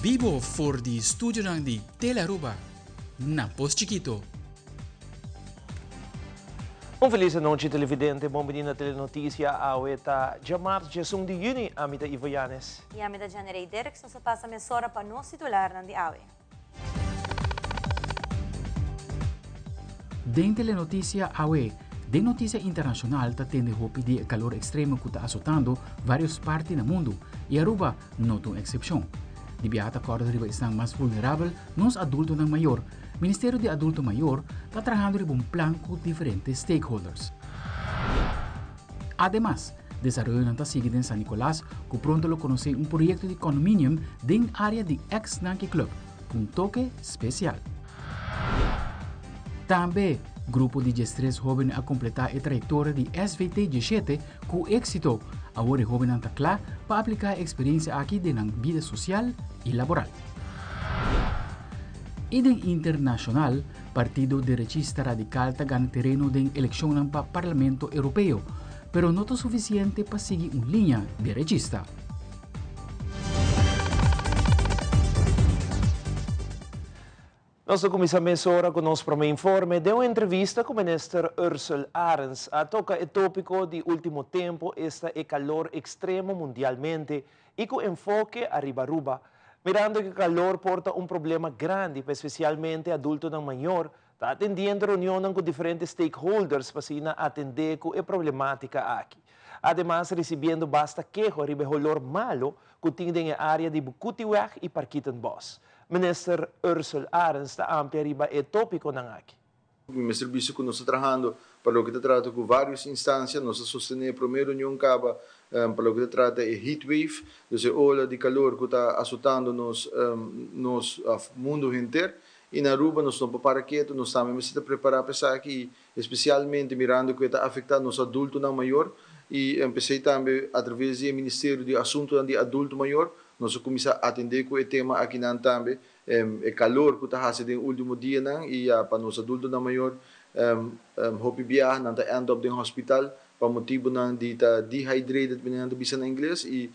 Bibo for di studionan di Telearuba na Pos Chikito. Un felis anochi televidente, bon bini na Telenoticia, awe ta djamars 11 di juni, ami ta Ivo Yanes. Y ami ta Janerey Dirks, nos a pasa mesora pa nos titularnan di awe. Den Telenoticia awe, den noticia internacional ta tende hopi di e calor extremo cu ta azotando varios parti na mundo y Aruba no ta un excepcion. Di biaha ta corda riba esnan mas vulnerabel, nos adultonan mayor. Ministerio di Adulto Mayor ta trahando riba un plan cu diferente stakeholders. Ademas, desaroyonan ta sigui den San Nicolas cu pronto lo conoce un proyecto di condominium den area di ex Nanki Club cu un toke special. Tambe, grupo di 13 hoben a completa e trayectoria di SVT 17 cu exito. Awor e hobennan ta cla pa aplica e experiencia aki den nan bida social y laboral. Y den internacional, Partido Derechista Radical ta gana tereno den eleccionnan pa Parlamento Europeo, pero no ta suficiente pa sigui un liña derechista. Nos ta cuminsa mesora cu nos prome informe. Den un entrevista cu Minister Ursell Arends a toca e topico di ultimo tempo, esta e calor extremo mundialmente y cu enfoke ariba Aruba. Mirando cu e calor por ta un problema grandi pa especialmente adultonan mayor, ta atendiendo reunionnan cu diferente stakeholders pa asina atende cu e problematica aki. Ademas ricibiendo basta keho ariba e holor malo cu tin den e area di Bukutiweg y Parkietenbos. Minister Ursell Arends ta amplia riba e topiconan aki. Mi mester bisa cu nos ta trahando pa loke ta trata cu varios instancia. Nos a sostene e prome reunion caba pa loke ta trata e heat wave, dus e ola di calor cu ta azotando nos nos mundo henter. Y na Aruba nos no por para keto, nos tambe mester ta prepara pa esaki y especialmente mirando cu e ta afecta nos adultonan mayor. Y p'esey tambe a traves di e Ministerio di Asuntonan di Adulto Mayor nos a cuminsa atende cu e tema akinan tambe. E calor cu ta haci den ultimo dianan y ya pa nos adultonan mayor hopi biaha nan ta end up den hospital pa motibonan di ta dehydrated manera nan ta bisa na ingles y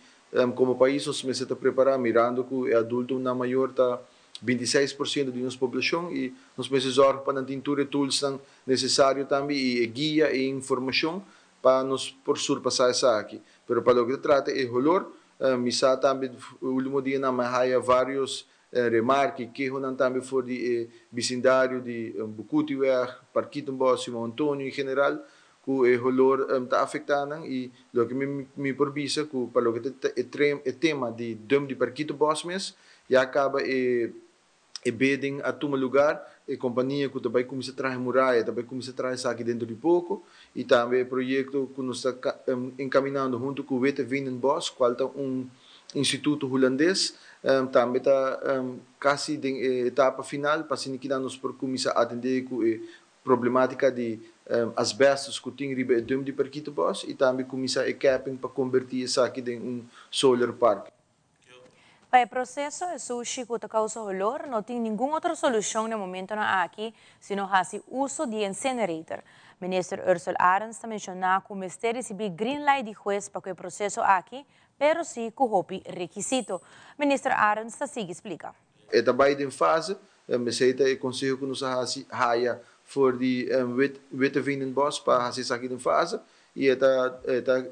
como pais nos mester ta prepara mirando cu e adultonan mayor ta 26% di nos poblacion y nos mester zorg pa nan tin tur e toolsnan necesario tambe y e guia e informacion pa nos por surpasa esaki. Pero pa loke ta trata e holor, mi sa tambe ultimo dianan mi a haya varios remarke, kehonan tambe for di e bisindario di Bukutiweg, Parkietenbos, Simon Antonio en general, cu e holor ta afecta nan y loke mi mi por bisa cu pa loke ta e tema di dump di Parkietenbos mes, ya caba e E bidding a tuma lugar, e compania cu ta bay cuminsa traha e muraya ta bay cuminsa traha esaki dentro di poco y tambe e proyecto cu nos ta encaminando hunto cu Witte Veenenbos cual ta un instituto Hulandes tambe ta casi den e etapa final pa asina kinan nos por cuminsa atende cu e problematica di asbestos cu tin riba e dump di Parkietenbos y tambe cuminsa e capping pa conberti esaki den un solar park. Pa e proseso e sushi ku ta kousa holor no tin ningun otro solushon na e momentonan aki sino hasi uso di e incinerator. Minister Ursell Arends ta menshoná ku mester risibí green light di hues pa ku e proseso aki, pero si ku hopi rekisito. Minister Arends ta sigui splika. E ta bai den fase, esei ta e konseho ku nos a hasi haya for di Witteveen-en-Bos pa hasi esaki den fase i e ta e ta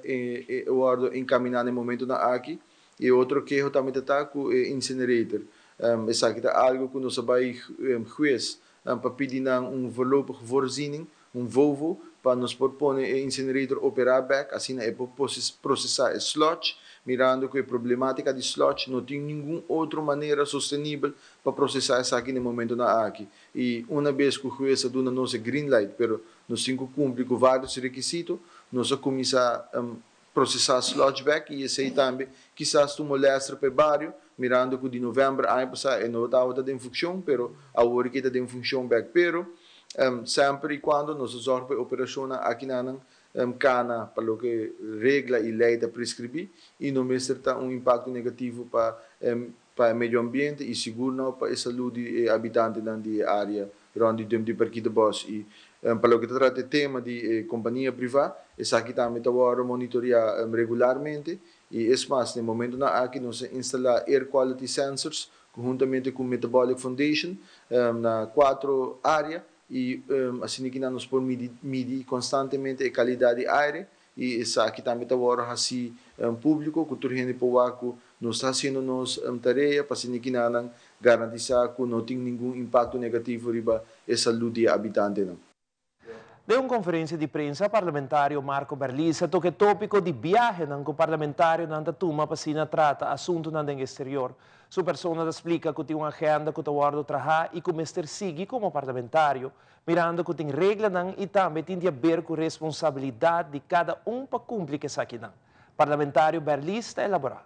wòrdu enkaminá na e momentonan aki. E otro keho tambe ta ta cu e incinerator. Esaki ta algo cu nos a bay huez pa pidi nan un voorlopige voorziening, un vovo, pa nos por pone e incinerator opera bek, asina e por procesa e sludge, mirando cu e problematica di sludge no tin ningun otro manera sostenibel pa procesa esaki na e momentonan aki. Y una bes cu huez a duna nos e green light, pero nos tin cu cumpli cu varios requisito, nos a cuminsa Procesá sludge bek y esey tambe kisas ta un molester pa e bario, mirando cu di november aña pasá e no tabata den funcion, pero awor ki e ta den funcion bek. Pero semper y cuando nos ta zorg pa e operacionnan akinanan cana pa loke regla y ley ta prescribí y no mester ta un impacto negativo pa pa e medio ambiente y sigur no pa e salud di e habitantenan di e area rond di Dump di Parkietenbos. Y pa loke ta trata e tema di e compania priva, esaki tambe ta wordo monitorea regularmente y es mas, na e momentonan aki nos a instala air quality sensors Conhuntamente cu Metabolic Foundation na cuatro area y asina ki nan nos por midi midi constantemente e calidad di aire y esaki tambe ta worde haci publico cu tur hende por wak cu nos ta haciendo nos tarea pa asina ki nan garantisa cu no tin ningun impacto negativo riba e salud di e habitantenan. Den un konferensia di prensa, parlamentario Marco Berlis a toka e tópiko di biahenan ku parlamentarionan ta tuma pa asina trata asuntunan den eksterior. Su persona ta splika ku tin un agenda ku ta wòrdu trahá i ku mester sigui komo parlamentario, mirando ku tin reglanan i tambe tin di aber ku responsabilidat di kada un pa kumpli ku esakinan. Parlamentario Berlis ta elaborá.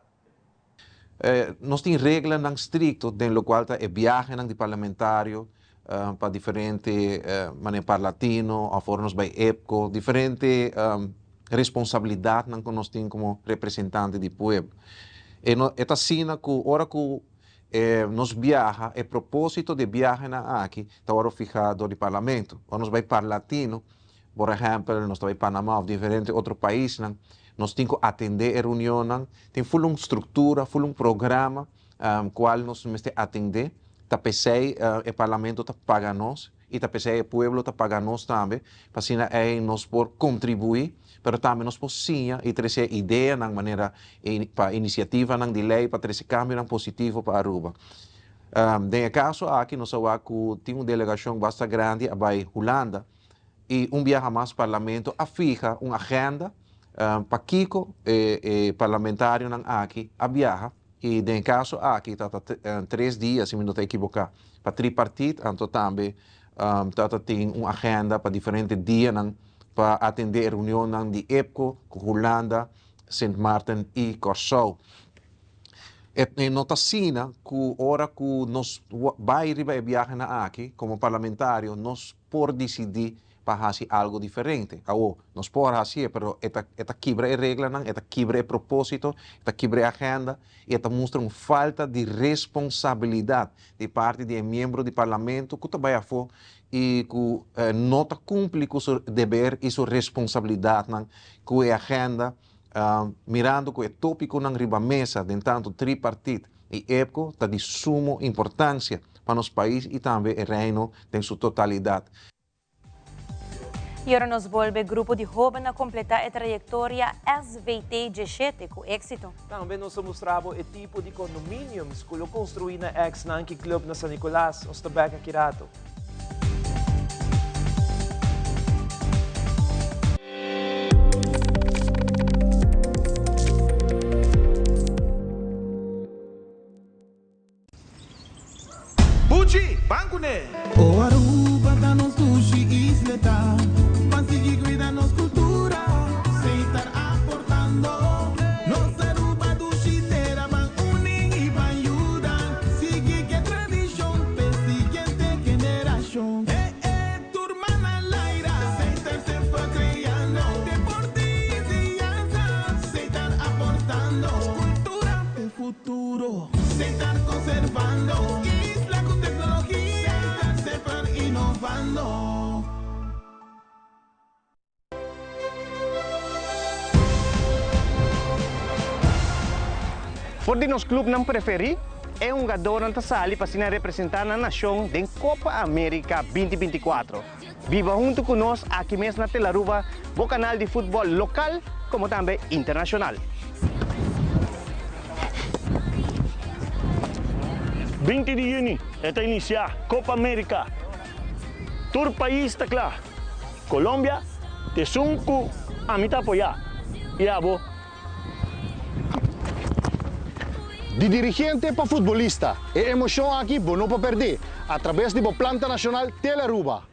Nos tin reglanan strikto den lokual ta e biahenan di parlamentario pa diferente manera Parlatino òf ora nos bai EPCO, diferente responsabilidatnan ku nos tin komo representante di pueblo. E no e ta asina ku ora ku nos biaha e propósito di e biahenan aki ta wòrdu fihá dor di parlamento. Ora nos bai Parlatino Por ehèmpel, nos ta bai Panamá òf diferente otro paisnan, nos tin ku atendé e reunionnan. Tin ful un struktura, ful un programa kual nos mester atendé. Ta p'esei e parlamento ta paga nos i ta p'esei e pueblo ta paga nos tambe, pa asina ei nos por kontribuí, pero tambe nos por siña i trese ideanan manera pa inisiativanan di lei pa trese kambionan positivo pa Aruba. Den e kaso aki nos a wak ku tin un delegashon basta grandi a bai Hulanda. I un biaha mas Parlamento a fiha un agenda pakiko e parlamentarionan aki a biaha i den e kaso aki ta ta tres dia si mi no ta ekiboká pa tripartit anto tambe ta ta tin un agenda pa diferente dianan pa atendé e reunionnan di EPCO ku Hulanda, Sint Maarten i Kòrsou. E no ta asina ku ora ku nos bai riba e biahenan aki komo parlamentario nos por disidí pa hasi algu diferente. Awor, nos por hasié, pero e ta e ta kibra e reglanan, e ta kibra e propósito, e ta kibra e agenda i e ta mustra un falta di responsabilidat di parti di e miembro di parlamento ku ta bai afó i ku no ta kumpli ku su deber i su responsabilidatnan ku e agenda, mirando ku e tópikonan riba mesa den tantu tripartit i EPCO ta di sumo importansia pa nos pais i tambe e Reino den su totalidat. I ora nos bolbe, grupo di hóben a kompletá e trayektoria SVT 17 ku éksito. Tambe nos a mustra bo e tipo di condominiums ku lo konstruí na ex Nanki Club na San Nicolas. Nos ta bèk aki rato. Buchi, ban kuné! O Aruba ta nos dushi isleta, Ban sigui cuida nos cultura, Seitar aportando. Nos Aruba dushi tera, Ban uni y ban yuda, Sigui ke tradicion p'e siguiente generacion. Eh eh, tur man al aire, Seitar semper creando, Deporte y enseñanza, Seitar aportando. Cultura p'e futuro. Seitar conservando, Isla cu tecnologia, Seitar semper innovando. For di nos clubnan preferi, e hungadornan ta sali pa asina representa nan nacion den Copa America 2024. Biba hunto cu nos aki mes na Telaruba, bo canal di futbol local como tambe internacional. 20 di juni e ta inicia Copa America. Tur pais ta cla. Colombia ta esun cu ami ta apoya y abo. Di dirigente pa futbolista, e emocion aki bo no por perde a traves di bo planta nacional Telearuba.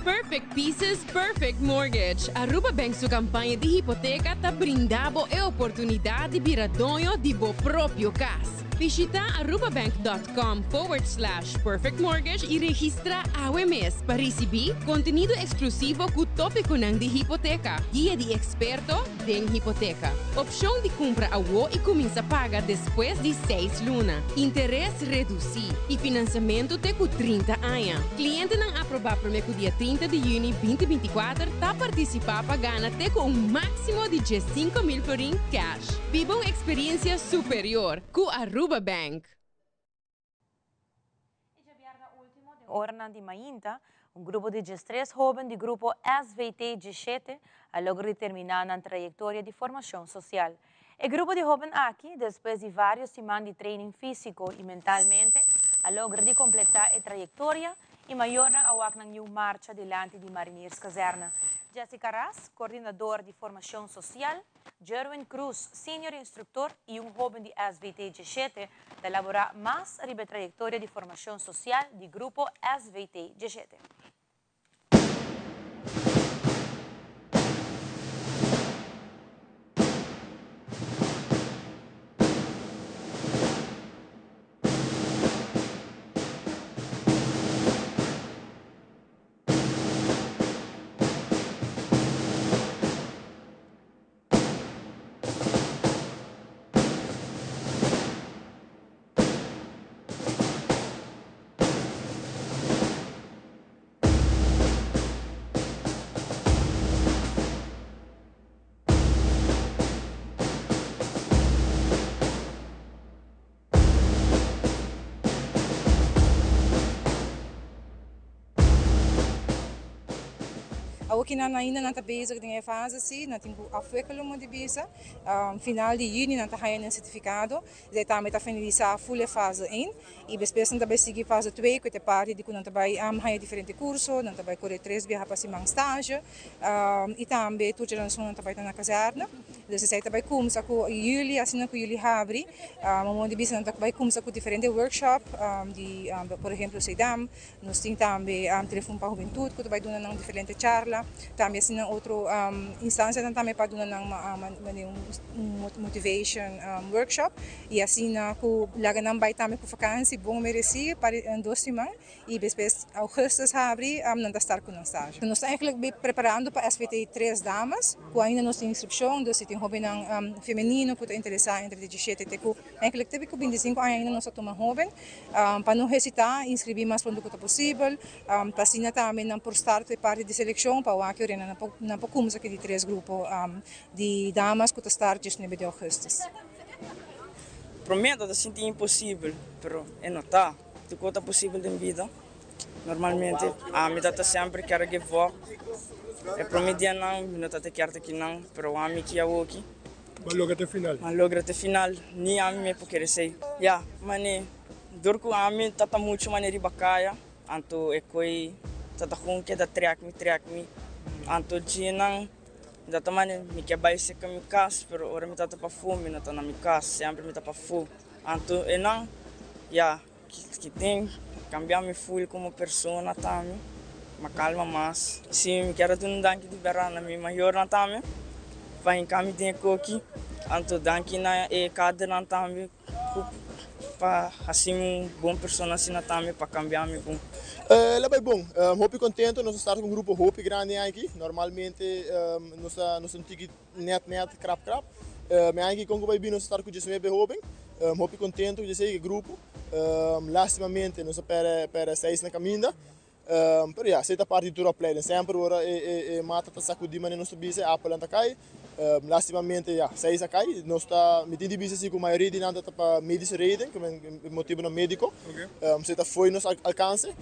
Perfect Pieces, Perfect Mortgage. Aruba Bank su campaña di hipoteca ta brinda bo e oportunidad di bira doño di bo propio cas. Bishita arubabank.com forward slash perfect mortgage y registra awe mes pa ricibi contenido exclusivo cu topiconan di hipoteca, guia di experto den hipoteca, opcion di cumpra awo y cuminsa paga despues di seis luna, interes reduci y financiamento te cu 30 aña. Clientenan aproba prome cu dia 30 di juni 2024 ta participa pa gana te cu un maximo di 15.000 florin cash. Biba un experiencia superior cu Aruba Bank. Oranan di mainta, un grupo di 13 hoben di grupo SVT 17 a logra di termina nan trayectoria di formacion social. E grupo di hoben aki, despues di varios siman di training fisico y mentalmente, a logra di completa e trayectoria y mayornan a wak nan yiu marcha dilanti di Marinierskazerne. Jessica Ras, coordinador di formacion social, Jerwin Cruz, senior instructor y un hoben di SVT 17, ta elabora mas riba e trayectoria di formacion social di grupo SVT 17. Awor nan ainda nan ta bezig den e fase si, nan tin ku afwikkelen moet di bisa. Final di juni nan ta haya nan sertifikado. Esei tambe ta finalisá full e fase 1. I despues nan ta bai sigui fase 2 ku ta e parti di ku nan ta bai haya diferente kurso, nan ta bai kore tres biaha pa siman stage i tambe tur djaranson nan ta bai ta na kazèrne. Dus esei ta bai kumsa ku juli, asina ku juli habri, momo di bisa nan ta bai kumsa ku diferente workshop di por ehemplo CEDAM, Nos tin tambe Telefon pa Hubentud ku ta bai duna nan diferente charla. Tambe asina otro instancianan tambe pa duna nan manera un motivation workshop y asina ku laga nan bai tambe ku vakansi bon mereci pa dos siman y despues augustus habri nan ta start ku nan stage. Nos ta eigenlijk be preparando pa SVT tres damas ku ainda nos tin inscripcion dus si tin hobennan femenino ku ta interesa entre di diesisiete te ku eigenlijk te ku 25 aña ainda nos ta tuma hoben. Pa no hesitá, inskribí mas pronto ku ta posibel, pa asina tambe nan por start e parti di selekshon pa wak ora nan por kumsa ku e di tres grupo di damas ku ta start 19 di ougùstus. Promé ta ta sinti imposibel, pero e no ta. Tur kos ta posibel den bida. Normalmente ami ta ta semper kier give up. E promé dianan mi no ta ta kier ta kinan, pero ami ki awoki. Ma logra te final. Ma logra te final, ni ami me por kere esei. Ya, mane, dor ku ami ta ta muchu mane riba kaya, anto e koi ta ta kon keda trek mi, trek mi. Anto djinan mi ta ta mane, mi ke bai seka mi kas, pero ora mi ta ta pafó, mi no ta na mi kas, semper mi ta pafó. Anto enan, ya, ki tin kambia mi ful komo persona tambe, m'a kalma mas. Si mi kier a duna un danki di bèrdat na mi mayornan tambe pa hinka mi den e koki, anto danki na e kadernan tambe ku pa hasi mi un bon persona asina tambe pa kambia mi bon. El a bai bon. Hopi contento. Nos a start cu un grupo hopi grandi aki. Normalmente nos ta nos ta un tiki net net, krap krap. Mi aki con cu bai bin nos a start cu 19 hoben. Hopi contento cu esey grupo. Lastimamente nos a perde perde seis na caminda. Pero ya, esey ta parti di tur opleiding. Semper ora e mata ta sacudi manera nos ta bisa, e apelnan ta cay. Lastimamente ya, seis a cay. Nos ta, mi tin di bisa si cu mayoria di nan ta pa medische reden, cu motibonan medico. Esey ta fo'i nos alcance.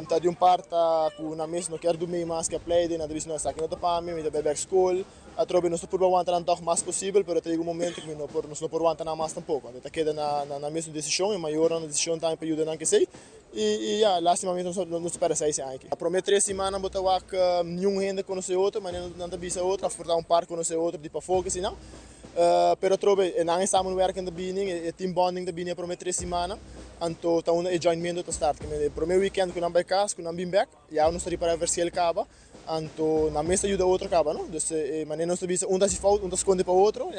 Ta di un part ta cu nan mes no kier dumey mas cu e opleiding, nan ta bisa no esaki no ta pa mi, mi ta bay bek school. Atrobe nos ta purba wanta nan tòg mas posibel, pero ta yega un momento ku mi no por, nos no por wanta nan mas tampoko. Anto ta keda na nan mes un desishon, e mayornan na desishon tambe pa yuda nan kesei. I i ya, lastimamente nos nos ta pèrdè seis aña aki. Promé tres simannan bo ta wak niun hende konosé otro, manera nan ta bisa otro, òf por ta un par konosé otro di pafó kesinan. Pero atrobe e nan e samenwerking ta bini, e team bonding ta bini e promé tres simannan, anto ta unda e jointmento ta start. E promé weekend ku nan bai kas, ku nan bin bèk, ya nos ta ripará e verschil kaba. Anto nan mes ta yuda otro kaba no. Dus e manera nos ta bisa un ta hasi fout, un ta skonde pa otro,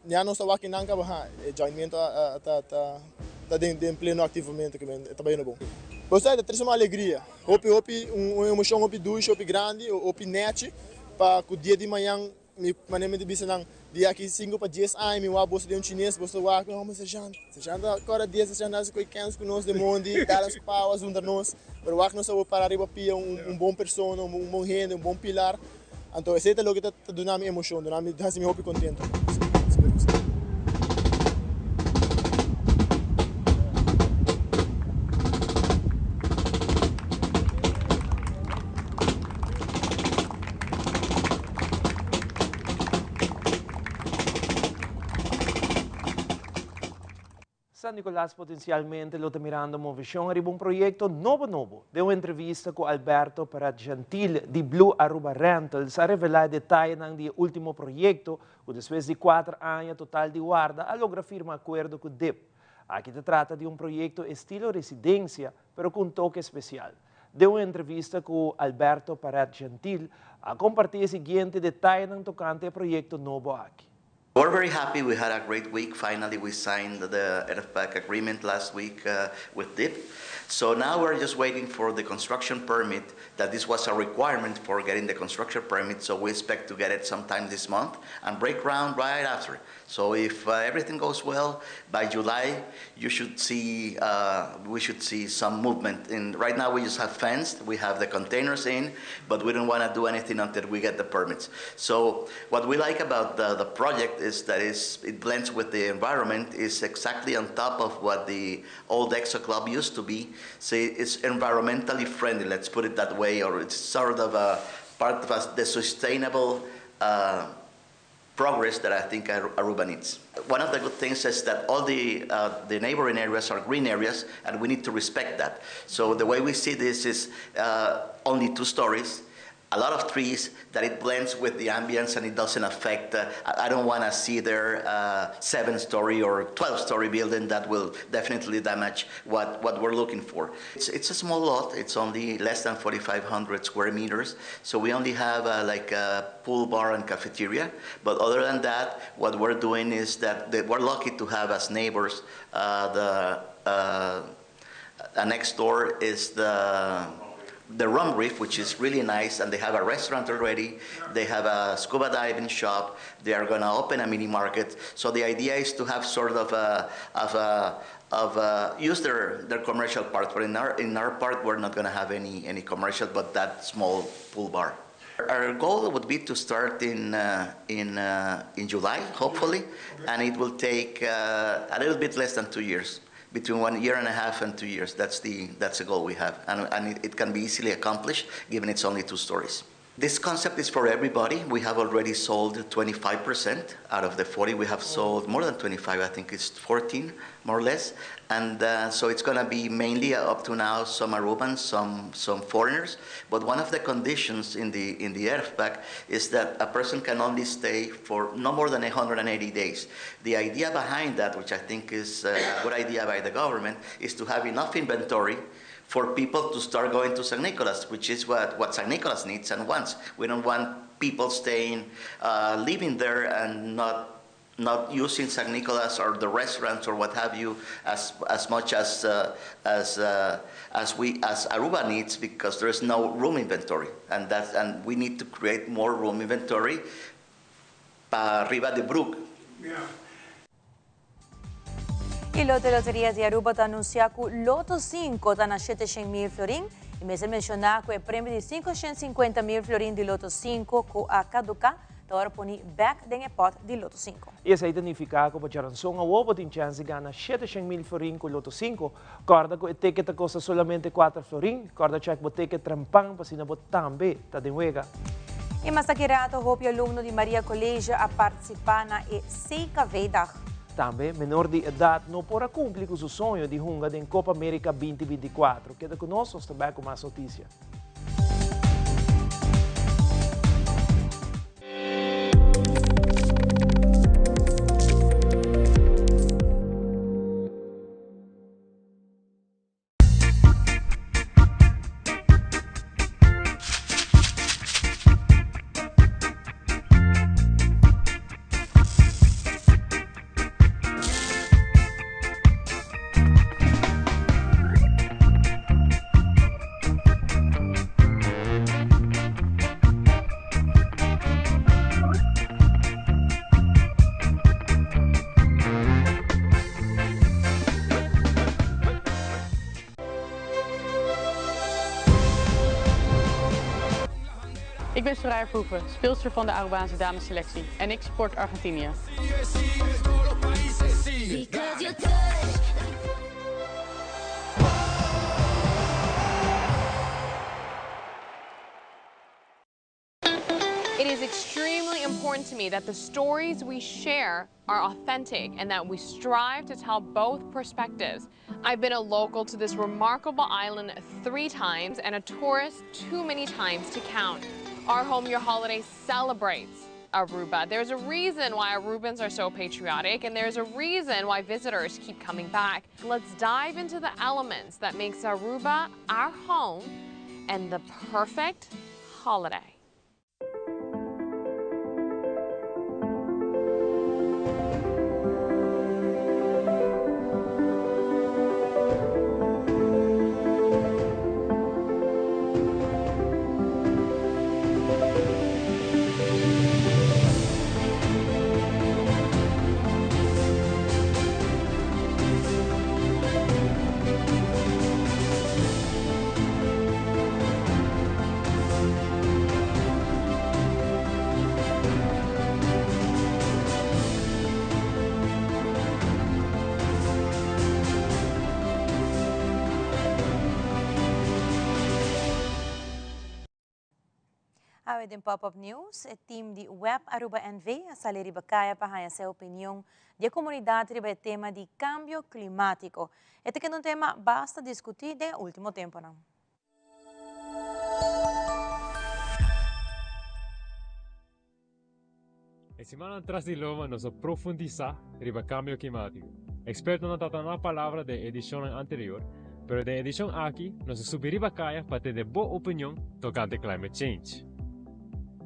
ya nos ta wak kinan kaba ha e jointmento a ta ta. ta den den pleno activamente ke men e ta bayendo bon. Bo sa e ta trese un alegria hopi hopi un emocion hopi dushi hopi grandi hopi nechi pa ku dia di mañan mi manera mi ta bisa nan di aki sinku pa dies aña mi wak boso den un chines boso ta wak mi sergeant sergeant ta kòrda dies sergeant a hasi koe kens ku nos den mondi dal nos pau a zunta nos pero wak nos a por para riba pia un bon persona un bon hende un bon pilar. Anto esei ta loke ta duna mi emocion, duna mi, hasi mi hopi contento. San Nicolas potencialmente lo ta mirando movecion ariba un proyecto nobo nobo. Den un entrevista cu Alberto Parat Gentil di Blue Aruba Rentals a revela e detayenan di e ultimo proyecto cu despues di cuater aña total di warda a logra firma acuerdo cu dip. Aki ta trata di un proyecto estilo residencia pero cu un toke especial. Den un entrevista cu Alberto Parat Gentil a comparti e siguiente detayenan tocante e proyecto nobo aki. We're very happy. We had a great week. Finally, we signed the RFPAC agreement last week uh, with DIP. So now we're just waiting for the construction permit, that this was a requirement for getting the construction permit. So we expect to get it sometime this month and break ground right after. So if uh, everything goes well, by July, you should see, uh, we should see some movement. In, right now, we just have fenced, we have the containers in, but we don't want to do anything until we get the permits. So what we like about the, the project is that it's, it blends with the environment, is exactly on top of what the old EXO Club used to be. So it's environmentally friendly, let's put it that way, or it's sort of a part of us, the sustainable uh, progress that I think Aruba needs. One of the good things is that all the, uh, the neighboring areas are green areas, and we need to respect that. So the way we see this is uh, only two stories, a lot of trees that it blends with the ambience and it doesn't affect. Uh, I don't want to see their uh, seven-story or 12-story building that will definitely damage what, what we're looking for. It's, it's a small lot. It's only less than 4,500 square meters. So we only have uh, like a pool bar and cafeteria. But other than that, what we're doing is that we're lucky to have as neighbors uh, the uh, next door is the the Rum Reef, which is really nice, and they have a restaurant already. They have a scuba diving shop. They are going to open a mini market. So the idea is to have sort of a, of a, of a, use their, their commercial part. But in our, in our part, we're not going to have any, any commercial, but that small pool bar. Our goal would be to start in, uh, in, uh, in July, hopefully, and it will take uh, a little bit less than two years between one year and a half and two years. That's the, that's the goal we have. And, and it, it can be easily accomplished given it's only two stories. This concept is for everybody. We have already sold 25% out of the 40. We have sold more than 25, I think it's 14, more or less. And uh, so it's going to be mainly uh, up to now some Arubans, some, some foreigners. But one of the conditions in the, in the ERFPAC is that a person can only stay for no more than 180 days. The idea behind that, which I think is a good idea by the government, is to have enough inventory for people to start going to San Nicolas, which is what, what San Nicolas needs and wants. We don't want people staying, uh, living there and not not using San Nicolas or the restaurants or what have you as, as much as, uh, as, uh, as, we, as Aruba needs because there is no room inventory. And, that's, and we need to create more room inventory pa riba de brug. Yeah. E Loto Loteria di Aruba ta anuncia cu Loto 5 ta na 700 mil florin y mester menciona cu e premio di 550 mil florin di Loto 5 cu a caduca ta ora poni bek den e pot di Loto 5. Y esey ta nifica cu pa djaranson awo bo tin chance di gana 700 mil florin cu Loto 5. Corda cu e ticket ta costa solamente 4 florin. Corda check bo ticket trempan pa asina bo tambe ta den wega. Y mas aki rato hopi alumno di Maria College a participa na e CKV-dag. Tambe, menor di edat no por a kumpli ku su soño di hunga den Copa America 2024. Keda ku nos, nos ta bek ku mas notisia. Ik ben Soraya Verhoeven, speelster van de Arubaanse damesselectie en ik support Argentinië. It is extremely important to me that the stories we share are authentic and that we strive to tell both perspectives. I've been a local to this remarkable island three times and a tourist too many times to count. Our Home Your Holiday celebrates Aruba. There's a reason why Arubans are so patriotic and there's a reason why visitors keep coming back. Let's dive into the elements that makes Aruba our home and the perfect holiday. Awe den Pop Up News, e team di Web Aruba NV a sali riba kaya pa haña se opinion di e komunidat riba e tema di kambio klimátiko. E ta keda un tema basta diskutí den e último temponan. E simannan tras di loma nos a profundisá riba kambio klimátiko. Ekspertonan ta ta na palabra den edishonnan anterior, pero den edishon aki nos a subi riba kaya pa tende bo opinion tokante climate change.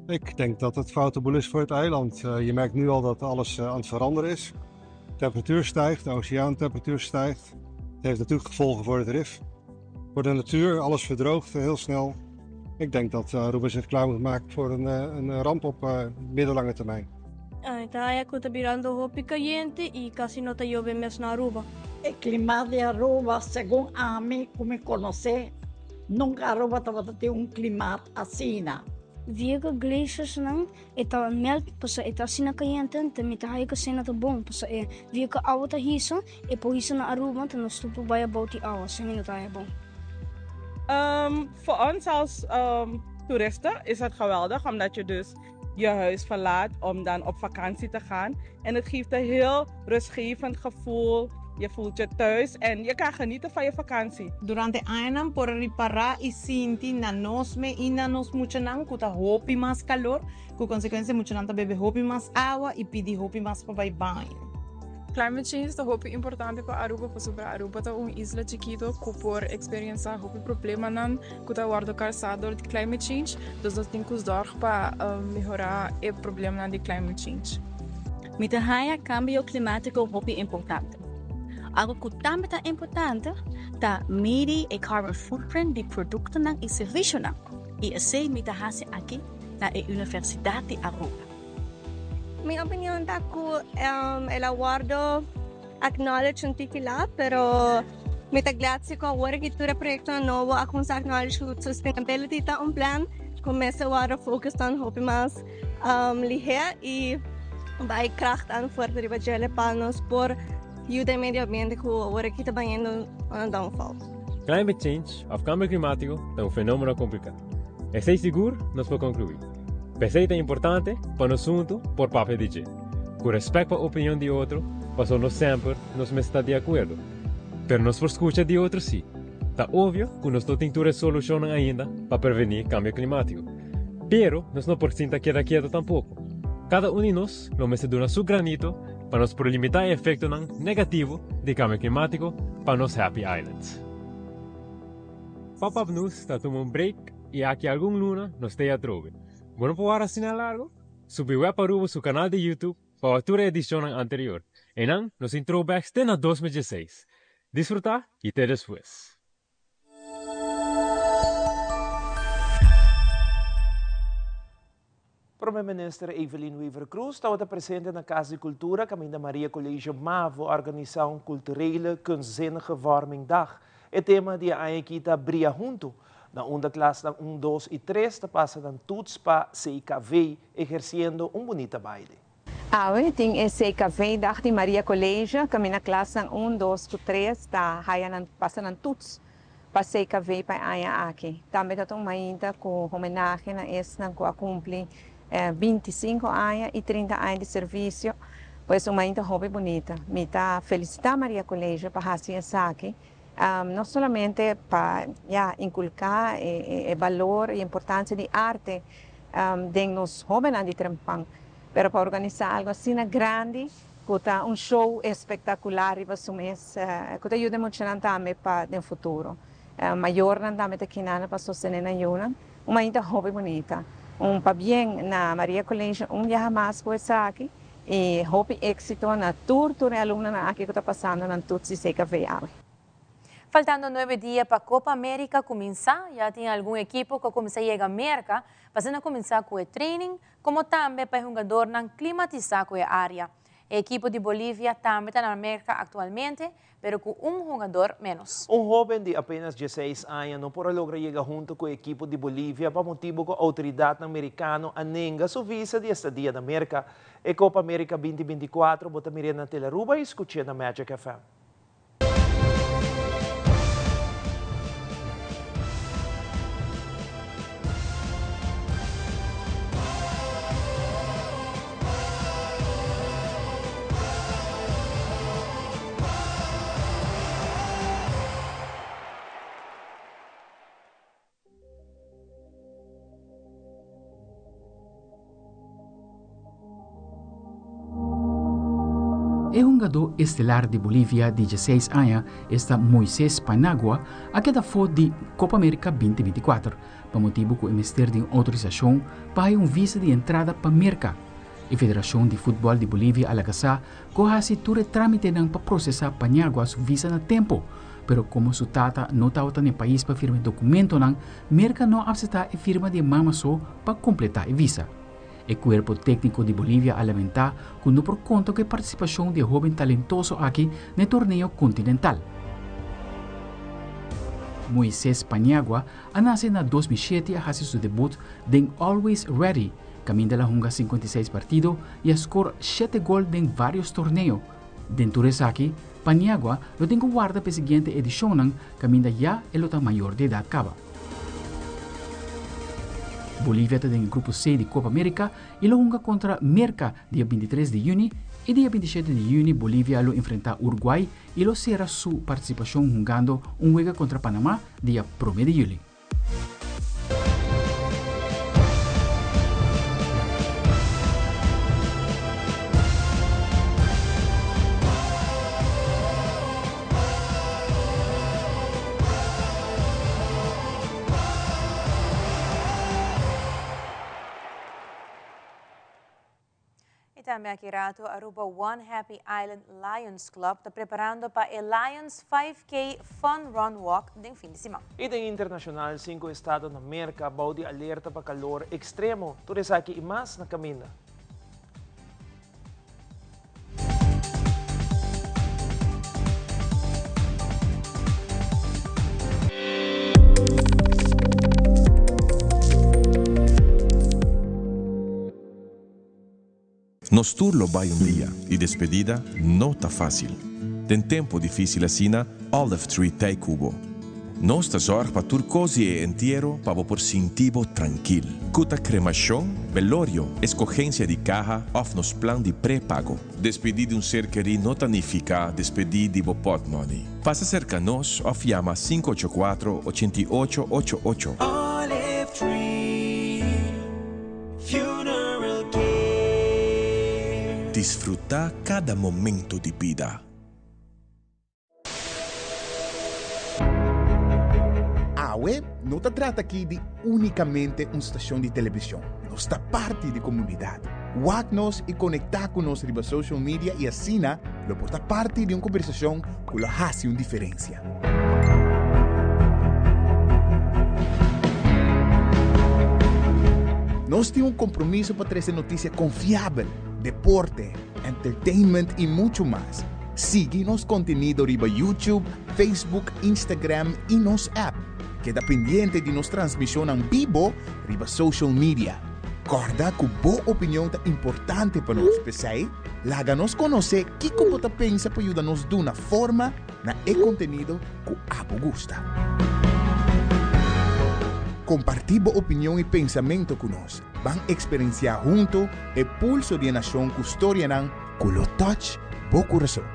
Ik denk dat het foute boel is voor het eiland. Je merkt nu al dat alles aan het veranderen is. De temperatuur stijgt, de oceaantemperatuur stijgt. Het heeft natuurlijk gevolgen voor het rif. Voor de natuur, alles verdroogt heel snel. Ik denk dat Aruba zich klaar moet maken voor een, een ramp op middellange termijn. Ta haya cu ta birando hopi cayente y casi no ta yobe mes na Aruba. E clima di Aruba, segun ami cu mi conoce, nunca Aruba tabata tin un climaat asina. Via cu glaciersnan e ta melt pasobra e ta asina cayente, ta mi ta haya cu asina ta bon pasobra e via cu awa ta hisa, e por hisa na Aruba, ta nos tur por bay abou di awa, asina mi no ta haya bon. Voor ons als toeristen is het geweldig omdat je dus je huis verlaat om dan op vakantie te gaan. En het geeft een heel rustgevend gevoel. Je voelt je thuis en je kan genieten van je vakantie. Durante añanan por a ripará i sinti na nos me i na nos muchanan ku ta hopi mas kalor, ku konsekuensia muchanan ta bebe hopi mas awa i pidi hopi mas pa bai baño. Climate change ta hopi importante pa Aruba pasobra Aruba ta un isla chikito cu por experiencia hopi problemanan cu ta wordo causa door di climate change, dus nos tin cu zorg pa mehora e problemanan di climate change. Mi ta haña kambio klimátiko hopi importante. Algu ku tambe ta importante ta midi e carbon footprint di produktonan i servisionan, i esei mi ta hasi aki na e Universidat di Aruba. Mi opinion ta ku el a wòrdu acknowledge un tiki lat, pero mi ta glad si ku awor aki tur e proyektonan nobo a kuminsá acknowledge ku sustainability ta un plan ku mester wòrdu focus on hopi mas lihé i bai kracht aan fuerte riba djele pa nos por yuda e medio ambiente ku awor aki ta bayendo on a downfall. Climate change òf kambio klimátiko ta un fenómeno kompliká. Esei sigur nos por konkluí. P'esei ta importante pa nos huntu por papia di dje, ku rèspèt pa opinion di otro, pasobra no semper nos mester ta di akuerdo. Pero nos por skucha di otro sí. Ta obvio ku nos no tin tur e solushonnan ainda pa prevení kambio klimátiko. Pero nos no por sinta keda ketu tampoko. Kada un di nos lo mester duna su granito pa nos por limitá e efektonan negativo di kambio klimátiko pa nos Happy Island. Pop Up News ta tuma un break i aki algun luna nos ta ei atrobe. Bo no por wara asina largo? Subi Web Aruba su kanal di YouTube pa wak tur e edishonnan anterior. Einan nos tin throwbacks te na 2016. Disfrutá i te despues! Prome Minister Evelyn Wever-Croes tabata presente na Cas di Cultura caminda Maria College Mavo a organisa un culturele kunstzinnige vormingdag. E tema di e aña aki ta Bria Hunto. Na unda klasnan un, dos i tres ta pasa nan toets pa CKV, ehersiendo un bunita baile. Awe tin e CKV dag di Maria College, kaminda klasnan un, dos ku tres ta haya nan pasa nan toets pa CKV pa e aña aki. Tambe ta ta un mainta ku homenahe na esnan ku a kumpli 25 aña i 30 aña di servisio, pues un mainta hopi bunita. Mi ta felisitá Maria College pa hasi esaki. No solamente pa ya inculca e balor y importancia di arte den nos hobennan di Trempan, pero pa organisa algo asina grandi cu ta un show espectacular riba su mes cu ta yuda e muchanan tambe pa den futuro. Mayornan tambe ta kinana pa sostene nan yunan. Un mainta hopi bunita. Un pabien na Maria College un biaha mas cu esaki. Y hopi exito na tur tur e alumnonan aki cu ta pasando nan toets di CKV awe. Faltando nuebe dia pa Copa America cuminsa, ya tin algun ekipo cu a cuminsa yega Merca pa asina cuminsa cu e training, como tambe pa e hungadornan climatisa cu e area. E ekipo di Bolivia tambe ta na Merca actualmente, pero cu un hungador menos. Un hoben di apenas dieseis aña no por a logra yega hunto cu e ekipo di Bolivia pa motibo cu autoridadnan Mericano a nenga su visa di estadia na Merca. E Copa America binti 24 bo ta mir'é na Telaruba y scuch'é na Magic FM. E hungadó estelar di Bolivia di dieseis aña, esta Moises Panagua, a keda for di Copa America binti 24, pa motibu ku e mester di un outorisashon pa haña un visa di entrada pa Merka. E Federashon di Futbòl di Bolivia a laga sa ku a hasi tur e trámitenan pa prosesá Paniagua su visa na tempu, pero komo su tata no tabata na e pais pa firma e dokumentonan, Merka no a apseptá e firma di e mama so pa kompletá e visa. E kuerpo tékniko di Bolivia a lamentá ku no por konta ku e partisipashon di e hóben talentoso aki na e torneo kontinental. Moises Paniagua a nase na 2007 i a hasi su debut den Always Ready, kaminda el a hunga 56 partido i a skor shete gol den vários torneo. Den tur esaki, Paniagua lo tin ku warda pa e siguiente edishonnan kaminda ya e lo ta mayor di edat kaba. Bolivia ta den e grupo C di Copa America i lo hunga kontra Merka dia 23 di yüni i dia 27 di yüni Bolivia lo enfrentá Uruguay i lo sera su partisipashon hungando un wega kontra Panamá dia promé di yüli. Y tambe aki rato Aruba One Happy Island Lions Club ta preparando pa e Lions 5K Fun Run Walk den fin di siman. Y den internacional, cinco estado na Merca bou di alerta pa calor extremo. Tur esaki y mas na caminda. Nos tur lo bai un dia y despedida no ta facil. Den tempo dificil asina, Olive Tree t'ey cu bo. Nos ta zorg pa tur cos di e entiero pa bo por sinti bo trankil. Cu ta cremacion, belorio, escogencia di caha of nos plan di prepago. Despedi di un ser keri no ta nifica despedi di bo potmoney. Pasa cerca nos of yama 584 88 88. Olive Tree Funeral Care. Disfruta cada momento di bida. Awe no ta trata aki di únikamente un stashon di televishon. Nos ta parti di komunidat. Wak nos i konektá ku nos riba social media i asina lo por ta parti di un kombersashon ku lo hasi un diferensia. Nos tin un kompromiso pa trese notisia konfiabel, deporte, entertainment i muchu mas. Sigui nos kontenido riba YouTube, Facebook, Instagram i nos app. Keda pendiente di nos transmisionnan bibo riba social media. Corda cu bo opinion ta importante pa nos, p'esey laga nos conoce kico bo ta pensa pa yuda nos duna forma na e contenido cu abo gusta. Comparti bo opinion y pensamento cu nos. Ban experiencia hunto e pulso di e nacion cu storianan cu lo touch bo curason.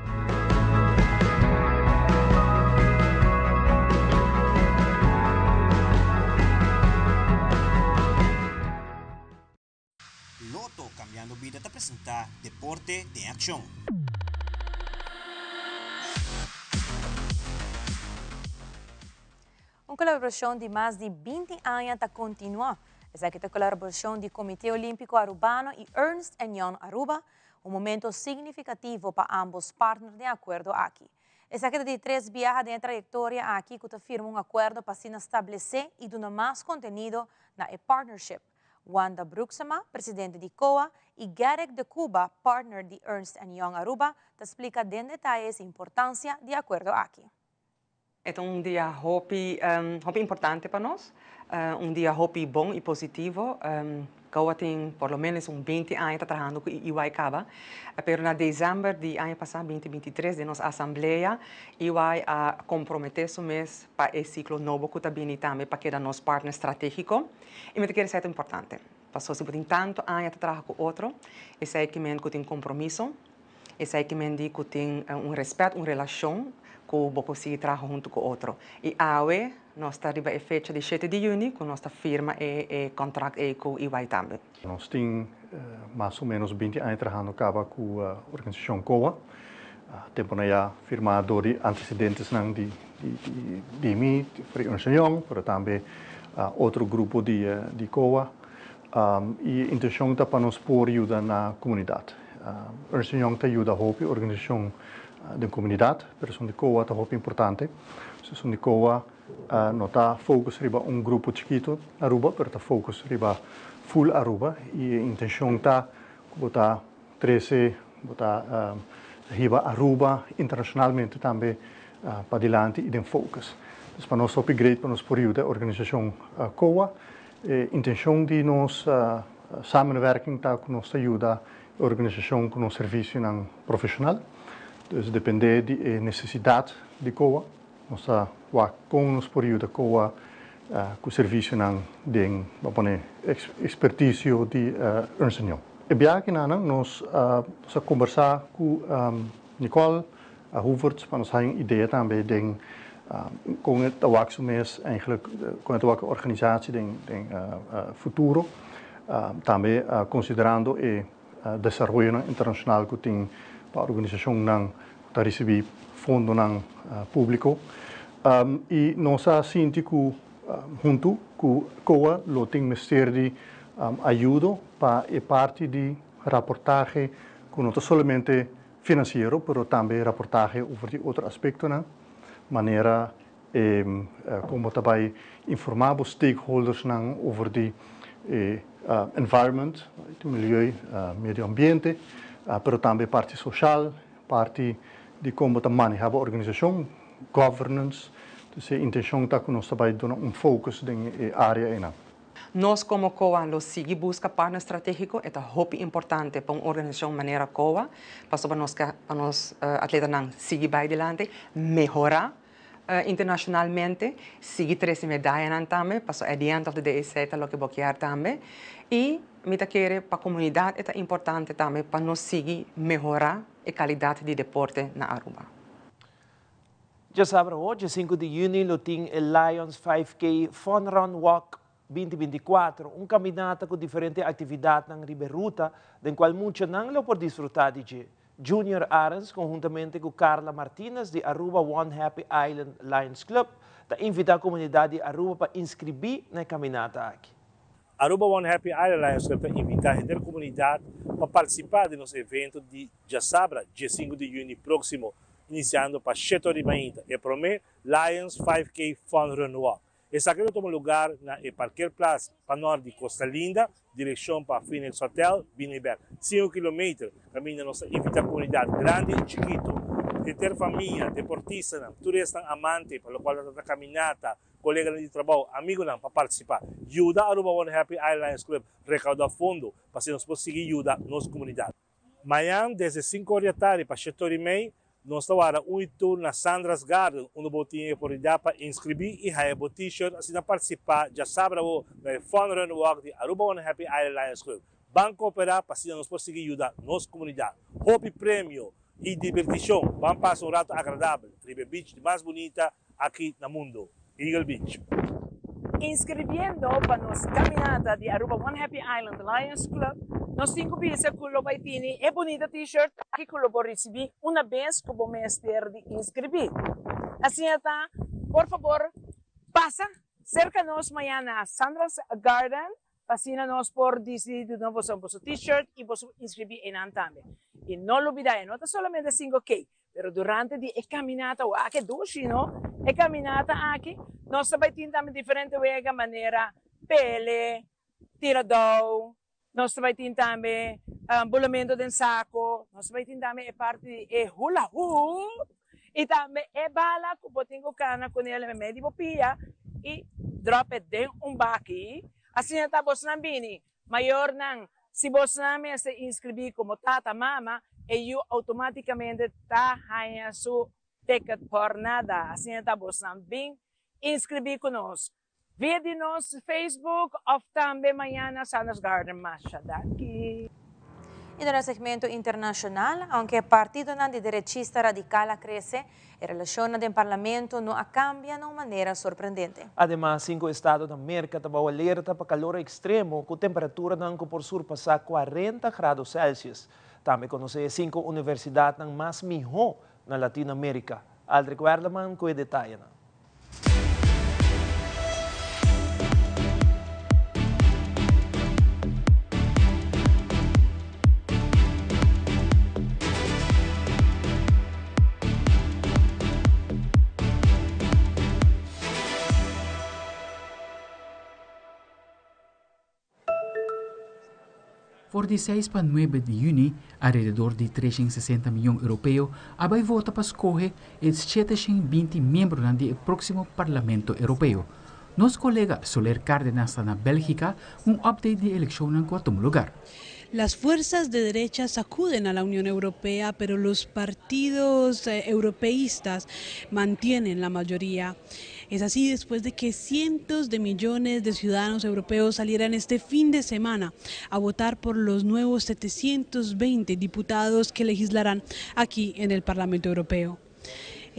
Lotto Cambiando Bida ta presenta Deporte den Accion. Un colaboracion di mas di 20 aña ta continua. Esaki ta colaboracion di Comite Olimpico Arubano y Ernst Young Aruba, un momento significativo pa ambos partner den acuerdo aki. Esaki ta di tres biaha den e trayectoria aki cu ta firma un acuerdo pa asina establece y duna mas contenido na e partnership. Wanda Broeksema, presidente di COA, y Gerrit de Cuba, partner di Ernst Young Aruba, ta splica den detaye e importancia di e acuerdo aki. E ta un dia hopi, hopi importante pa nos, un dia hopi bon y positivo. COA tin por lo menos un 20 aña trahando cu EY caba, pero na december di aña pasa, 2023, den nos asamblea, EY a compromete su mes pa e ciclo nobo cu ta bini tambe pa keda nos partner strategico. Y mi ta kere esey ta importante. Paso si bo tin tanto aña ta traha cu otro, esey kiermen cu tin compromiso, esey kiermen di cu tin un respet, un relacion cu bo por sigui traha hunto cu otro. Y awe nos ta riba e fecha di 7 di juni cu nos ta firma e contract ey cu EY tambe. Nos tin mas o menos 20 aña trahando caba cu organisacion COA. Tempo na ya firma door di antecedentesnan di mi, di Ernst Young, pero tambe otro grupo di COA. Y intencion ta pa nos por yuda na comunidad. Ernst Young ta yuda hopi organisacion di comunidad, pero esun di COA ta hopi importante. Esun di COA no ta focus riba un grupo chikito Aruba, pero ta focus riba full Aruba. Y intencion ta bo ta trece, bo ta hiba Aruba internacionalmente tambe pa dilanti y den focus. Dus pa nos hopi great pa nos por yuda organisacion COA. E intencion di nos samenwerking ta cu nos ta yuda organisacion cu nos servicionan profesional. Dus depende di e necesidad di COA, nos ta wak con nos por yuda COA cu servicionan den, bo pone, experticio di Ernst Young. E biahenan nos a conversa cu Nicole Hoevertsz pa nos haya un idea tambe den con e ta wak su mes eigenlijk, con e ta wak e organisatie den futuro. Tambe considerando e desaroyonan internacional cu tin pa organisacionnan cu ta ricibi fondonan publico. Y nos a sinti cu hunto cu COA lo tin mester di ayudo pa e parti di raportahe cu no ta solamente financiero, pero tambe raportahe over di otro aspectonan, manera con ta bay informa bo stakeholdersnan over di environment, milieu, medio ambiente, pero tambe parti social, parti di con ta maneha e organisacion, governance. Dus e intencion ta cu nos ta bay duna un focus den e area ey. Nos como COA lo sigui busca partner strategico, ta hopi importante pa un organisacion manera COA, pa nos atletanan sigui bay adelante, mehora internacionalmente, sigui trece medayanan tambe, paso at the end of the day esey ta loke bo kier tambe. Y mi ta kere pa comunidad ta importante tambe pa nos sigui mehora e calidad di deporte na Aruba. Diasabra awe, 5 di juni, lo tin e Lions 5K Fun Run Walk 2024, un caminata cu diferente actividadnan riba ruta, den cual muchanan lo por disfruta di dje. Junior Arends, conhuntamente cu Carla Martinez di Aruba One Happy Island Lions Club, ta invita e comunidad di Aruba pa inscribi na e caminata aki. Aruba One Happy Island Lions Club ta invita e comunidad pa participa den nos evento di diasabra, 5 di juni proximo, iniciando pa 7 or di mainta. E prome Lions 5K Fun Run Walk. Esaki ta tuma luga na e parkeerplaats pa nort di Costa Linda, direccion pa Phoenix Hotel, Binneberg. 5 kilometer, caminda nos ta invita e comunidad grandi y chikito, henter famia, deportista, turista amante, pa locual ta caminata. coleganan di trabou, amigonan pa participa. Yuda Aruba One Happy Island Lions Club recauda fondo pa asina nos por sigui yuda nos comunidad. Mañan desde cinco or di atardi pa shete or y mei nos ta wara un y tur na Sandra's Garden unda bo tin e oportunidad pa inscribi y haya bo t-shirt asina participa djasabra awo na e Fun Run Walk di Aruba One Happy Island Lions Club. Ban coopera pa asina nos por sigui yuda nos comunidad. Hopi premio y diberticion. Ban pasa un rato agradabel riba e beach di mas bunita aki na mundo, Eagle Beach. Inscribiendo pa nos caminata di Aruba One Happy Island Lions Club, nos tin cu bisa cu lo bay tini e bunita t-shirt aki cu lo bo ricibi una bes cu bo mester di inscribi. Asina ta, por fabor pasa cerca nos mañana na Sandra's Garden Pa asina nos por dicidi duna boso boso t-shirt y boso inscribi eynan tambe. Y no lubida e no ta solamente 5K, pero durante di e caminata, wak e dushi no, e caminata aki nos ta bay tin tambe diferente wega manera pele, tira dou, nos ta bay tin tambe bulamento den saco, nos ta bay tin tambe e parti di e hula hoop y tambe e bala cu bo tin cu cana cu nel meimei di bo pia y drop e den un baki. Asina ta bosnan bini, mayornan, si bosnan mester inscribi como tata, mama, e yu automaticamente ta haña su ticket por nada. Asina ta bosnan bin inscribi cu nos via di nos Facebook of tambe mañana Sanders Garden. Masha danki. Y den e segmento internacional, aunke partidonan di derechista radical a crece, e relacionnan den parlamento no a cambia na un manera sorprendente. Ademas, cinco estado na Merca ta bao alerta pa calor extremo cu temperaturanan cu por surpasa cuarenta grado Celsius. Tambe conoce e cinco universidadnan mas miho na Latino America. Aldrich Werleman cu e detayenan. For di seis pa nuebe di yüni, alrededor di 360 miyon europeo a bai vota pa skohe e 720 miembronan di e próksimo Parlamento Europeo. Nos kolega Soler Cárdenas ta na Bélgika ku un update di e elekshonnan ku a tuma lugar. Las fuerzas de derecha sacuden a la Unión Europea, pero los partidos eh, europeístas mantienen la mayoría. Es así después de que cientos de millones de ciudadanos europeos salieran este fin de semana a votar por los nuevos 720 diputados que legislarán aquí en el Parlamento Europeo.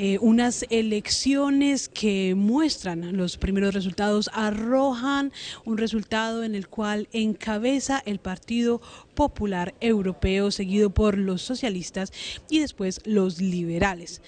Eh, unas elecciones que muestran los primeros resultados, arrojan un resultado en el cual encabeza el Partido Popular Europeo, seguido por los socialistas y después los liberales.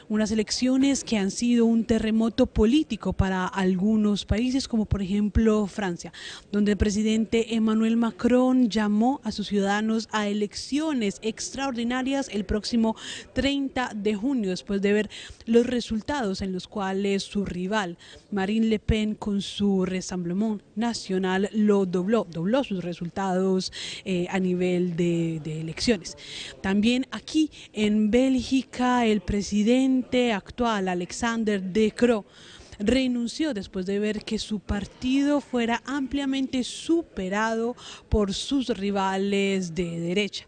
Unas elecciones que han sido un terremoto político para algunos países, como por ejemplo Francia, donde el presidente Emmanuel Macron llamó a sus ciudadanos a elecciones extraordinarias el próximo 30 de junio, después de ver los resultados en los cuales su rival, Marine Le Pen, con su Rassemblement Nacional, lo dobló, dobló sus resultados eh, a nivel de, de elecciones. También aquí en Bélgica, el presidente actual, Alexander De Croo, renunció después de ver que su partido fuera ampliamente superado por sus rivales de derecha.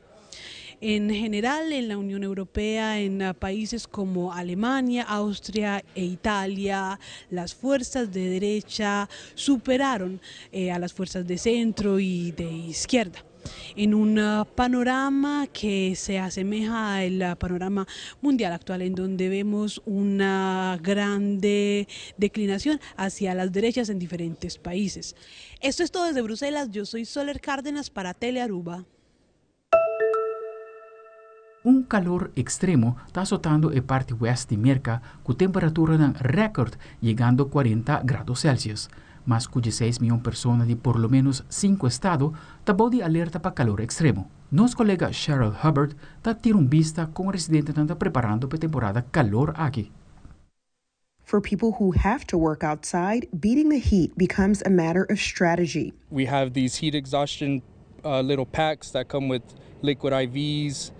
En general, en la Unión Europea, en ah, países como Alemania, Austria e Italia, las fuerzas de derecha superaron eh, a las fuerzas de centro y de izquierda en un ah, panorama que se asemeja al ah, panorama mundial actual, en donde vemos una grande declinación hacia las derechas en diferentes países. Esto es todo desde Bruselas. Yo soy Soler Cárdenas para Telearuba. Un calor extremo ta azotando e parti west di Merca cu temperaturanan record yegando 40 grado Celsius. Mas cu 16 miyon persona di por lo menos cinco estado ta bou di alerta pa calor extremo. Nos colega Cheryl Hubbard ta tira un bista con residentenan ta preparando pa e temporada calor aki. For people who have to work outside, beating the heat becomes a matter of strategy. We have these heat exhaustion uh, little packs that come with liquid IVs.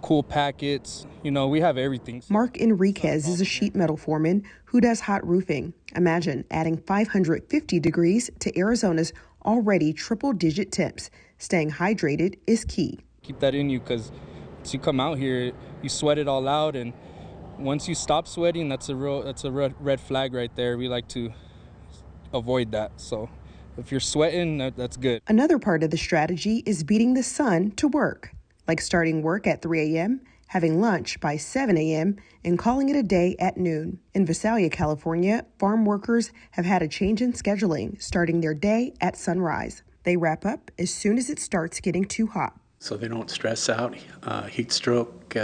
cool packets. You know, we have everything. Mark Enriquez is a sheet metal foreman who does hot roofing. Imagine adding 550 degrees to Arizona's already triple digit temps. Staying hydrated is key. Keep that in you because you come out here, you sweat it all out, and once you stop sweating, that's a real that's a red, red flag right there. We like to avoid that. So if you're sweating, that, that's good. Another part of the strategy is beating the sun to work, like starting work at 3 a.m., having lunch by 7 a.m., and calling it a day at noon. In Visalia, California, farm workers have had a change in scheduling, starting their day at sunrise. They wrap up as soon as it starts getting too hot. So they don't stress out, heat stroke,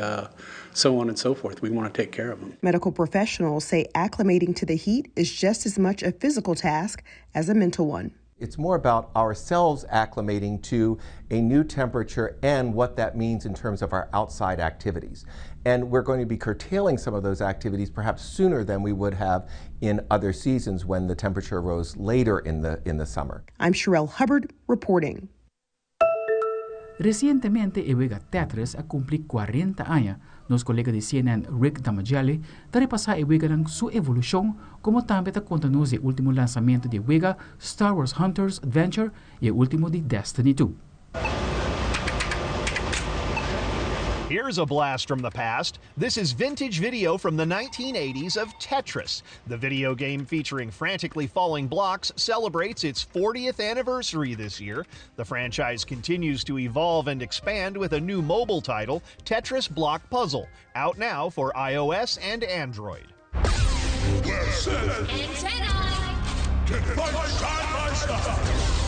so on and so forth. We want to take care of them. Medical professionals say acclimating to the heat is just as much a physical task as a mental one. It's more about ourselves acclimating to a new temperature and what that means in terms of our outside activities. And we're going to be curtailing some of those activities perhaps sooner than we would have in other seasons when the temperature rose later in the, in the summer. I'm Sherelle Hubbard reporting. Resientemente e wega Tetris a kumpli 40 aña. Nos kolega di CNN Rick Damajale ta repasá e weganan su evolushon, komo tambe ta konta nos e último lansamentu di e wega Star Wars Hunters Adventure i e último di Destiny 2. Here's a blast from the past. This is vintage video from the 1980s of Tetris. The video game featuring frantically falling blocks celebrates its 40th anniversary this year. The franchise continues to evolve and expand with a new mobile title, Tetris Block Puzzle, out now for iOS and Android.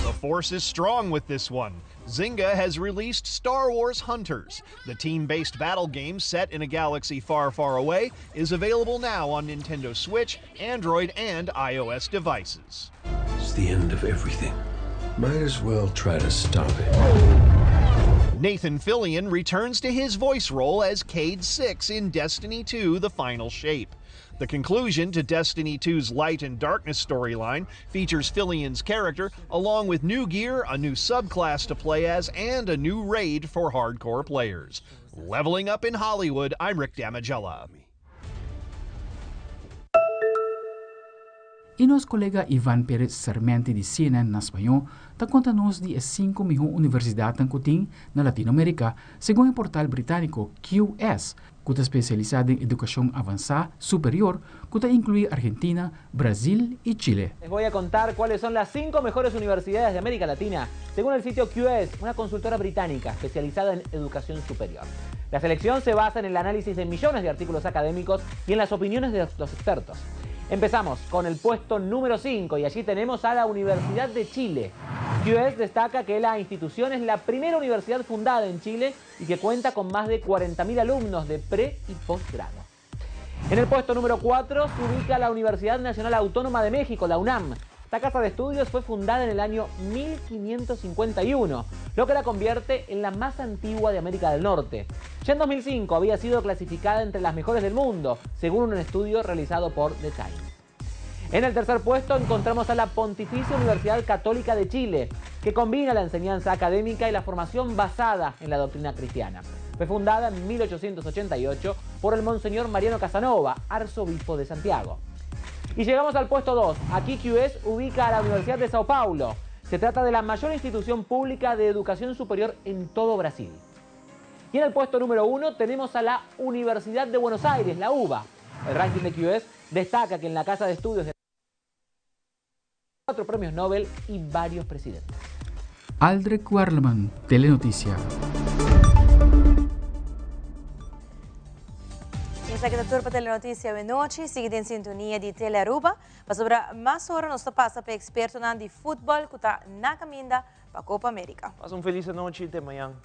The force is strong with this one. Zynga has released Star Wars Hunters. The team based battle game set in a galaxy far, far away is available now on Nintendo Switch, Android, and iOS devices. It's the end of everything. Might as well try to stop it. Nathan Fillion returns to his voice role as Cayde 6 in Destiny 2 The Final Shape. The conclusion to Destiny 2's Light and Darkness storyline features Fillion's character, along with new gear, a new subclass to play as, and a new raid for hardcore players. Leveling up in Hollywood, I'm Rick Damigella. I nos kolega Ivan Perez Sarmenti di CNN na spañó ta konta nos di e sinku mihó universidatnan ku tin na Latinoamérika, segun e portal britániko QS, ku ta spesialisá den edukashon avansá superior ku ta inkluí Argentina, Brasil i Chile. Les voy a contar cuáles son las cinco mejores universidades de América Latina, según el sitio QS, una consultora británica especializada en educación superior. La selección se basa en el análisis de millones de artículos académicos y en las opiniones de los expertos. Empezamos con el puesto número 5 y allí tenemos a la Universidad de Chile. QS destaca que la institución es la primera universidad fundada en Chile y que cuenta con más de 40.000 alumnos de pre y posgrado. En el puesto número 4 se ubica la Universidad Nacional Autónoma de México, la UNAM. Esta casa de estudios fue fundada en el año 1551, lo que la convierte en la más antigua de América del Norte. Ya en 2005 había sido clasificada entre las mejores del mundo, según un estudio realizado por The Times. En el tercer puesto encontramos a la Pontificia Universidad Católica de Chile, que combina la enseñanza académica y la formación basada en la doctrina cristiana. Fue fundada en 1888 por el Monseñor Mariano Casanova, arzobispo de Santiago. Y llegamos al puesto 2. Aquí QS ubica a la Universidad de Sao Paulo. Se trata de la mayor institución pública de educación superior en todo Brasil. Y en el puesto número 1 tenemos a la Universidad de Buenos Aires, la UBA. El ranking de QS destaca que en la casa de estudios de cuatro premios Nobel y varios presidentes. Aldrich Werleman, Telenotisia. Esaki ta tur pa Telenoticia awe nochi. Sigui den sintonia di Telearuba. Pasobra mas ora nos ta pasa pa expertonan di futbol cu ta na caminda pa Copa America. Pasa un feliz anochi y te mañan.